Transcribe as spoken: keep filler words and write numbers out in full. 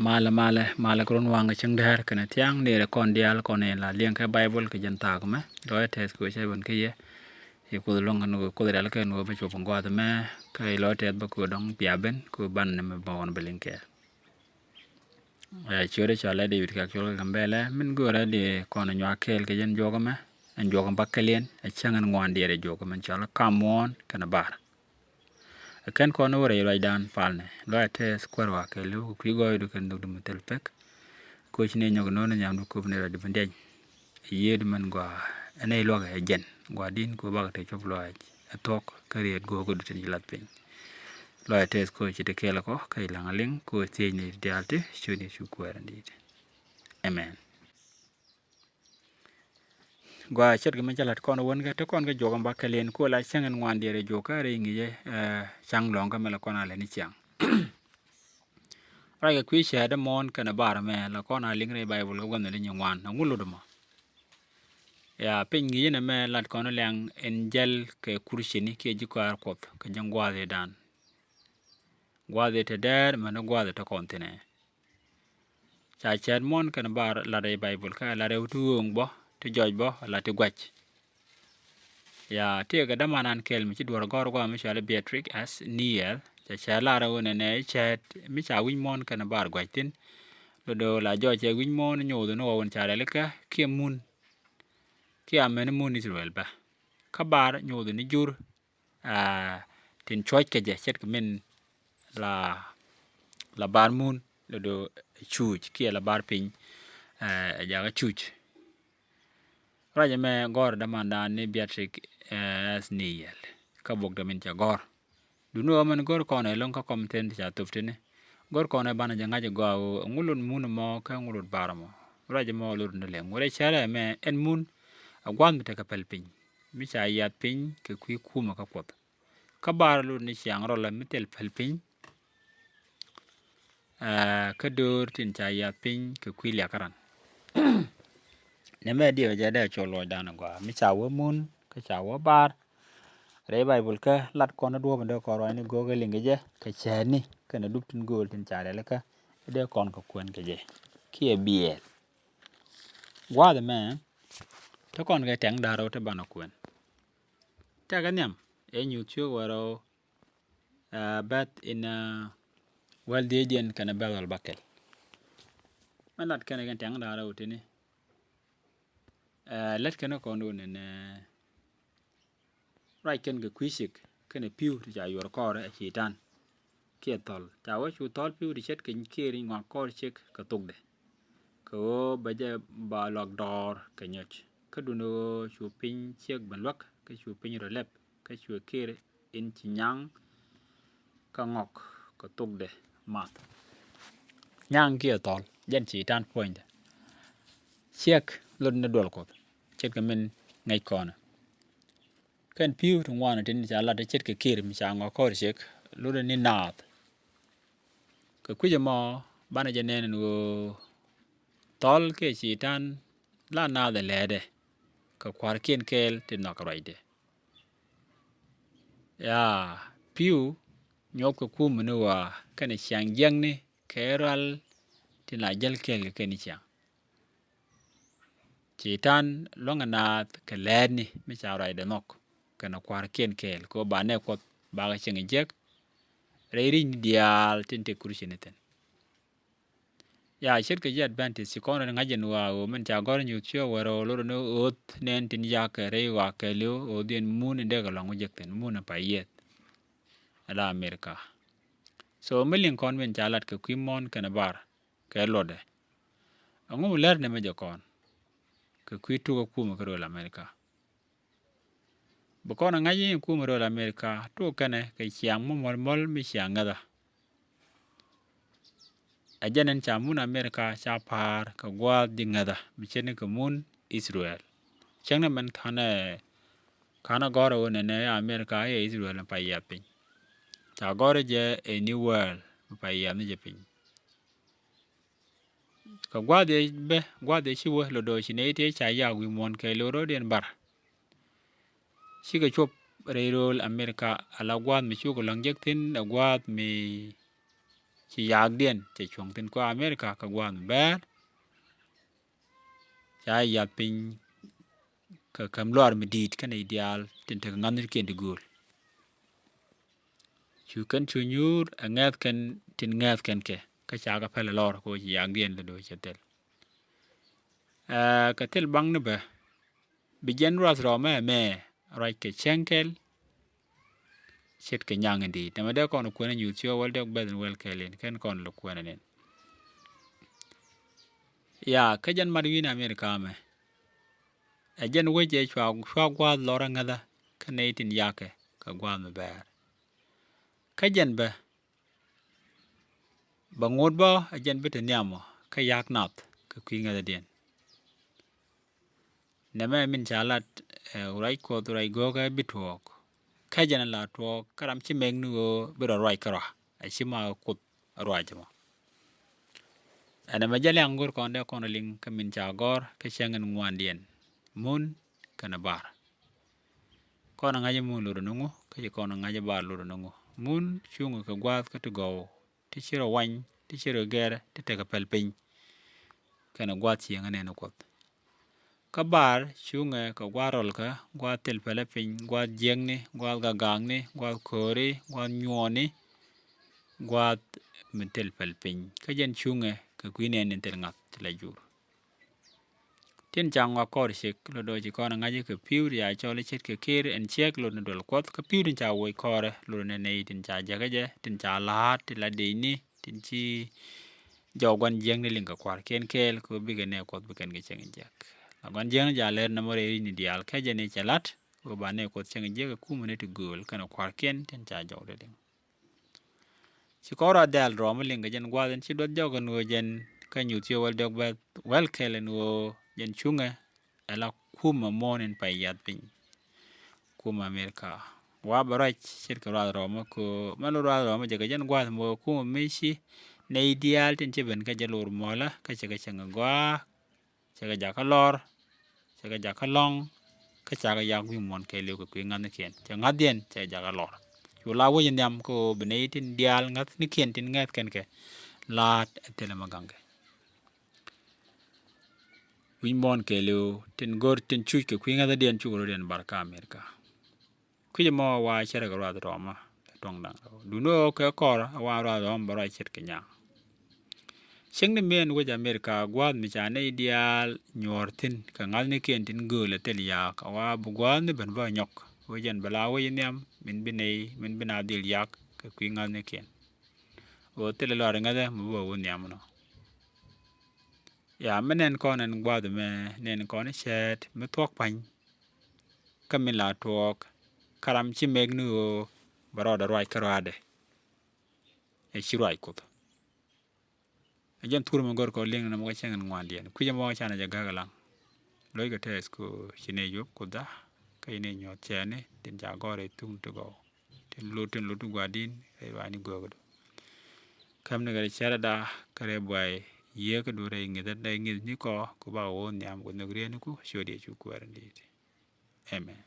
Malɛ, malɛ, malɛ kɛ run waŋ kɛ cieŋ dɛɛr kɛnɛ thiaŋ ni rɛ kɔn diaal kɔn in la liɛŋ kɛ Baibol kɛ jɛn thaak mɛ. Lɔcdä tɛth kɛ wecä bän kä yɛ. I̱ Kuoth luɔ̱ŋ kɛn wä Kuoth rial kɛn wä bä cop in gua̱a̱th mɛ. Kä i̱ lɔcdä tɛth bä kɛ wä dɔ̱ŋ pia ben kɛ wä ban ni mɛ bä ɣɔn bä liŋ kɛ. Ɛ ciötdä cɔalɛ David kɛ col kɛ Gambɛlɛ min go̱o̱rä di kɔn nyuak kɛɛl kɛ jɛn juɔkä mɛ. Ɛn juɔkä bakɛliɛn ɛ cäŋ ɛn ŋuan diɛɛr ɛ juɔkä mɛ cɔalɛ kam muɔ̱ɔ̱n kɛnɛ bar. Ɛ kɛn kɔn wä rɛy ruacdan palnɛ lɔcdä tɛth kuäär wa kɛɛliw kɛ kui̱ gɔɔydu kɛn dhukdu mi thil pek. Koc ni nyɔk no̱o̱n nyamdu kop ni ruacdu bi diany. Yiëëdu mɛn gɔaa ɛn ɛ luak ɛ jɛn gɔaa din ku bak te cop lɔaac ɛ thuɔ̱k kä riet go̱o̱k du tin ci lath piny. Lɔcdä tɛth koc ci te kɛɛl kɔ kä i̱ laŋ a liŋ koc thiec ni diaal ti cu ni cu kuɛɛr in di̱i̱t. Amen. Gua ce̱tkɛ mi ca la̱t kɔn wän kä te kɔn kä juɔk in ba kɛl in ku la cäŋ in ŋuan diɛɛr in juɔk kä rɛy ŋi̱i̱cɛ. Caŋ lɔ̱ŋ kä mi la kɔn a lɛ ni ciaŋ. Ruac kɛ kui̱ cäätdä muɔ̱ɔ̱n kɛnɛ bar mɛ la kɔn a liŋ rɛy Baibol kä gua̱n ni nyin ŋuan a ŋu lut mɔ. Ya piny ŋi̱i̱cɛ nɛ mɛ lat kɔn liaŋ in jäl kɛ kurcini kiɛ ji̱ kɔaar Kuɔth kɛ ji̱ gua̱a̱th i̱ dan. Gua̱a̱th i̱ te dɛɛr mɛn gua̱a̱th i̱ te kɔn thi̱nɛ. Ca cäät muɔ̱ɔ̱n kɛnɛ bar lat rɛy Baibol kä lat rɛw ti ɣööŋ bä ti jɔc bä lat ti gua̱c. Ya tiɛɛkɛ dämanan kɛl mi ci duɔ̱r gɔ̱r gua̱a̱ mi cɔal i̱ Beatrix S. Niel ca cäät lar rɛw nɛnɛ cäät mi ca wi̱c muɔ̱ɔ̱n kɛnɛ bar gua̱c thi̱n. Do̱do̱ la jɔc cɛ wi̱c muɔ̱ɔ̱n nyoth ni ɣɔw in ca rɛl ikä kiɛ mun. Kiɛ amɛn mun Israel bä kä bar nyoth ni jur. Aa, tin cuɔ̱c kɛ jɛ ce̱tkɛ min la, la bar mun lɛ do̱ cuuc kiɛ la bar piny. Aa, ɛ jakä cuuc. Ruac ɛmɛ gɔ̱r dämandan ni Beatrix, aa, S. Niel kä bok dämin cɛ gɔ̱r. Duni ɣöö mɛn go̱r kɔn ɛ lo̱ŋ kä kɔm thin ti ca thop tini. Go̱r kɔn ɛ banɛ jɛ ŋa̱c ɛ gɔaa ɣöö ɛ ŋu lot mun ɛmɔ kä ŋu lot bar ɛmɔ. Ruac ɛmɔ lot ni lɛ ŋu rɛy cärɛ ɛmɛ ɛn mun ɛ gua̱a̱th mi tekɛ päl piny. Mi ca yiath piny kɛ kui̱ kumɛ kä Kuɔth. Kä bar lot ni ciaŋ rɔlɛ mi thil päl piny. Aa, kä döör tin ca yiath piny kɛ kui̱ liak kä ran. Nɛmɛ diɛw jɛ dee col luɔcdan agɔaa mi ca wä mun kä ca wä bar. Rɛy Baibol kä lat kɔn duɔ̱ɔ̱p in dee kɔn ruacni go̱o̱k ɛ liŋ kɛ jɛ kɛ cäätni kɛnɛ dup tin gööl tin ca lɛl kä dee kɔn kɛ kuɛn kɛ jɛ kiɛ biɛɛl. Gua̱a̱th ɛmɛ te kɔn kɛ tɛŋ da̱ŋ rɛw te banɛ kuɛn. Tɛkɛ nhiam ɛ nyuuth ciök wärä ɣöö, aa, bɛ̈th in, aa, wäl dhiecdiɛn kɛnɛ bɛ̈th wäl bäkɛl. Mɛn lat kɛnɛ kɛn tɛŋ da̱ŋ rɛw tini. Aa, lät kɛnɛ kɔn wun ɛn, aa, ruac kɛn kɛ kui̱ ciek kɛnɛ pi̱w ti ca yuɔr kɔɔr ɛ Cɛytan. Kiɛ thɔl ca wä cu thɔl pi̱w ti ce̱tkɛ kiɛ ri̱ny ŋɔak kɔɔr ciek kɛ thokdɛ. Kɛ ɣöö bɛ jɛ ba luak dɔɔr kɛ nyɔc. Kä duni ɣöö cu piny ciek ben luäk kä cu piny rɔ lɛp kä cuɛ kiɛɛr in ci nyaŋ kä ŋɔk kɛ thokdɛ math. Nyaŋ kiɛ thɔl jɛn Cɛytan puɔ̱nydɛ. Ciek lot ni duɔl Kuɔth ce̱tkɛ min ŋäc kɔnɛ. Kɛn pi̱w ti ŋuan tin ca lat ce̱tkɛ kiɛɛr mi ca ŋɔk kɔɔr ciek lot ni naath. Kɛ kui̱c ɛmɔ banɛ jɛ nɛn ɛn ɣöö thɔl kiɛ Cɛytan la naath ɛ lɛɛdɛ kɛ kua̱rkiɛn kɛɛl ti nhɔk ruacdɛ. Yaa pi̱w nyuɔth kɛ kumɛ ni ɣɔaa kɛnɛ ciaŋ jiäkni kɛ rual tin la jäl kɛɛl kɛ kɛn i̱ ciaŋ. Cɛytan luäŋɛ naath kɛ lɛɛtni mi ca ruacdɛ nhɔk kɛnɛ kua̱rkiɛn kɛɛl kɛ ɣöö ba nɛy Kuɔth bakɛ cieŋ jiäk rɛy ri̱cni diaal tin te Kurcini thi̱n. Ya ce̱tkɛ ji̱ Adventist ci kɔn rɔ ŋa̱c ɛn ɣɔaa ɣöö min ca gɔ̱r nyuuth ciök wärä ɣöö lot ni ɣööth nɛn tin yakɛ rɛy ɣɔaa kɛɛliw ɣööth yɛn mun in dee kɛ lɔ̱ŋ wä jek thi̱n mun in pay yieth. Ala America. So mi liŋ kɔn min ca lat kɛ kui̱ muɔ̱ɔ̱n kɛnɛ bar kɛ luɔtdɛ. Ɛŋu mi lär nɛmɛ jɛ kɔn kɛ kui̱ tuk ɛ kumɛ kä rööl America. Bi kɔn ɛ ŋa̱c i̱ kumɛ rööl America tuk kɛnɛ kɛ ciaŋ mɔ mɔl mɔl mi ciaŋ ŋäthä. Ɛ jɛn ɛn ca mun America ca pa̱a̱r kɛ gua̱a̱th ji̱ ŋäthä mi ce̱tni kɛ mun Israel. Cäŋ ni mɛn tha̱nɛ ka̱n ɛ gɔ̱r ɛ ɣöö nɛnɛ America i̱ ɛ Israel in pay yiath piny. Ca gɔ̱r ɛ jɛ ɛ New World mi pay yiath ni jɛ piny. Kɛ gua̱a̱th ëë bä gua̱a̱th ëë ci wä lotdɛ ci nɛy tëë ca yak wi̱i̱ muɔ̱ɔ̱n kɛ lo̱r ro̱o̱diɛn bar. Cikɛ cuɔp rɛy rööl America ala gua̱a̱th mi cukɛ lɔ̱ŋ jek thi̱n ɛ gua̱a̱th mi Ci yakdiɛn cɛ cuɔ̱ŋ thi̱n kua America kɛ gua̱a̱th mi bɛɛr. Ca yath piny kɛ käm luaar mi di̱i̱t kɛnɛ i̱ diaal tin tekɛ ŋa̱thnikiɛn ti gööl. Cu kɛn cu nyuur ɛ ŋɛ̈th kɛn tin ŋɛ̈th kɛn kɛ kä ca kɛ pɛl ɛ lɔr kɛ ɣöö ci yakdiɛn lɛ do̱ cɛ thil. Ɛ kɛ thil baŋni bä bi jɛn ruath rɔmɛ ɛmɛ ruac kɛ cäŋ kɛl. Ce̱tkɛ nyaŋ in di̱i̱t nɛmɛ dee kɔn kuɛn in nyuuth ci ɣä wäl dee bɛth in wäl kɛl in kɛn kɔn lɛ kuɛn in. Ya kä jɛn mat wi̱i̱n America mɛ. Ɛ jɛn wec ɛ cua cua gua̱a̱th lɔr aŋäthä kä nɛy tin yakɛ kɛ gua̱a̱th mi bɛɛr. Kä jɛn bä bɛ ŋot bä ɛ jɛn bi te nhiamɔ kä yak nath kɛ kui̱ ŋäthädiɛn. Nɛmɛ min ca lat ɛ ruac Kuɔth ruac go̱o̱kɛ bi tuɔɔk. Kä jɛn la tuɔɔk kä ram ci mɛk ni ɣöö bi rɔ ruac kärɔa a ci ma Kuoth ruac mɔ. Ɛn ɛmɛ jɛ liaŋ go̱r kɔn dee kɔn liŋ kä min ca gɔ̱r kä cäŋ in ŋuandiɛn mun kɛnɛ bar. Kɔn ŋa̱c mun lotdɛ ni ŋu kä ci kɔn ŋa̱c bar lotdɛ ni ŋu. Mun cuŋ kɛ gua̱a̱th kä ti gɔw ti ci rɔ wany ti ci rɔ gɛr ti tekɛ pɛl piny. Kɛnɛ gua̱a̱th cieŋä nɛn Kuɔth. Kä bar cuŋɛ kɛ gua̱a̱th rɔlkä gua̱a̱th thil pɛlɛ piny gua̱a̱th jiäkni gua̱a̱th gagakni gua̱a̱th kööri gua̱a̱th nyuɔɔni. Gua̱a̱th mi thil pɛl piny kä jɛn cuŋɛ kɛ kui̱ nɛn in thil ŋa̱th ti la jur. Tin ca ŋɔak kɔr cik lot dɔɔ ci kɔn ŋa̱c kɛ pi̱w ti ca cɔl i̱ ce̱tkɛ ker ɛn ciɛk lot ni duɔl Kuɔth kä pi̱w tin ca woc kɔrɛ lot ni nɛy tin ca jäkä jɛ tin ca la̱a̱t ti la dec ni tin ci jɔw gua̱n jiäkni liŋ kɛ kua̱rkiɛn kɛɛl kɛ bikɛ nɛ Kuɔth bikɛn kɛ cäŋ jiäk. La gua̱n jiäkni ca lɛr nɔmɔ rɛy ri̱cni diaal kɛ jɛ ni cɛ la̱t kɛ ba nɛ Kuɔth cäŋ jiäk kɛ kumɛ ni ti gööl kɛnɛ kua̱rkiɛn tin ca jɔw ti liŋ. Ci kɔr a dhɛl rɔm liŋ kɛ jɛn gua̱th in ci duɔth jɔk in ɣöö jɛn kä nyuth ci wäl diɔk bɛth wäl kɛl in ɣöö jɛn cuŋɛ. Ɛ la kumɛ muɔ̱ɔ̱n in pay yath piny. Kumɛ America wa bɛ ruac ce̱tkɛ ruath rɔmä kɛ ɣöö mɛn lo ruath rɔmä jɛ kɛ jɛn gua̱th mɛ ɣöö kumɛ mi ci nɛy diaal tin ci ben kä jɛ lor muɔlä kä cɛ kɛ cäŋ gɔaa. Cɛ kɛ jakä lɔr cɛ kɛ jakä lɔŋ. Kä cakɛ yak wi̱i̱ muɔ̱n kɛɛliw kɛ kui̱ ŋa̱thnikiɛn cɛ ŋa̱thdiɛn cɛ kɛ jakä lɔr. Cu la wec nhiam kä ɣöö bi nɛy tin diaal ŋa̱thnikiɛn tin ŋɛ̈th kɛn kɛ la̱a̱t ɛ thilɛ mi gaŋkɛ. Wi̱c muɔ̱ɔ̱n kɛɛliw tin go̱r tin cuc kɛ kui̱ ŋäthädiɛn cukɛ rɔ̱diɛn bar kä America. Kui̱c ɛmɔ wa cɛrɛ kɛ ruath rɔmä kɛ tuɔ̱ŋ da̱ŋ rɛw duundɛ ɣöö kɛ kɔr ɛ wa ruath rɔmä bɛ ruac ce̱tkɛ nyaŋ. Cieŋni mëë ɛn wec America gua̱a̱th mi ca nɛy diaal nyuɔ̱ɔ̱r thi̱n kɛ ŋa̱thnikiɛn tin gööl ɛ thil ya̱a̱k ɛ wa bi gua̱a̱thni ben bä nyɔk. Wec ɛn bɛ la wec nhiam min bi nɛy min bi na dhil yak kɛ kui̱ ŋa̱thnikiɛn. Ɣöö thil ɛ lɔr ŋäthɛ mi bä wä nhiam nɔ. Ya mi nɛn kɔn ɛn gua̱a̱th ɛmɛ nɛn kɔn i̱ cɛɛt mi thuɔ̱k pa̱ny. Kä min la tuɔɔk kä ram ci mɛk ni ɣöö bɛ rɔɔdɛ ruac kä ruaadɛ. Ɛ ci ruac Kuoth. Ɛ jɛn thur mi gɔr kɔ liŋ ni mɔ kä cäŋ in ŋuandiɛn kui̱c ɛmɔ canɛ jɛ gäk ɛlaŋ. Lo̱ckɛ tɛth kɛ ɣöö ci nɛy yuɔp Kuothdä kä ci nɛy nyuɔ̱th cɛɛni tin ca gɔr rɛy thuŋ ti gɔw. Tin lot tin lot ti gua̱di̱n rɛy ruaacni göökdu. Käm ni kɛ rɛy cäräda kä rɛy buay yieekädu rɛy ŋi̱thä rɛy ŋi̱thnikɔ ku bakɛ wä nhiam ku nhök rietniku ciöt Yecu Kuäär in di̱i̱t. Amen.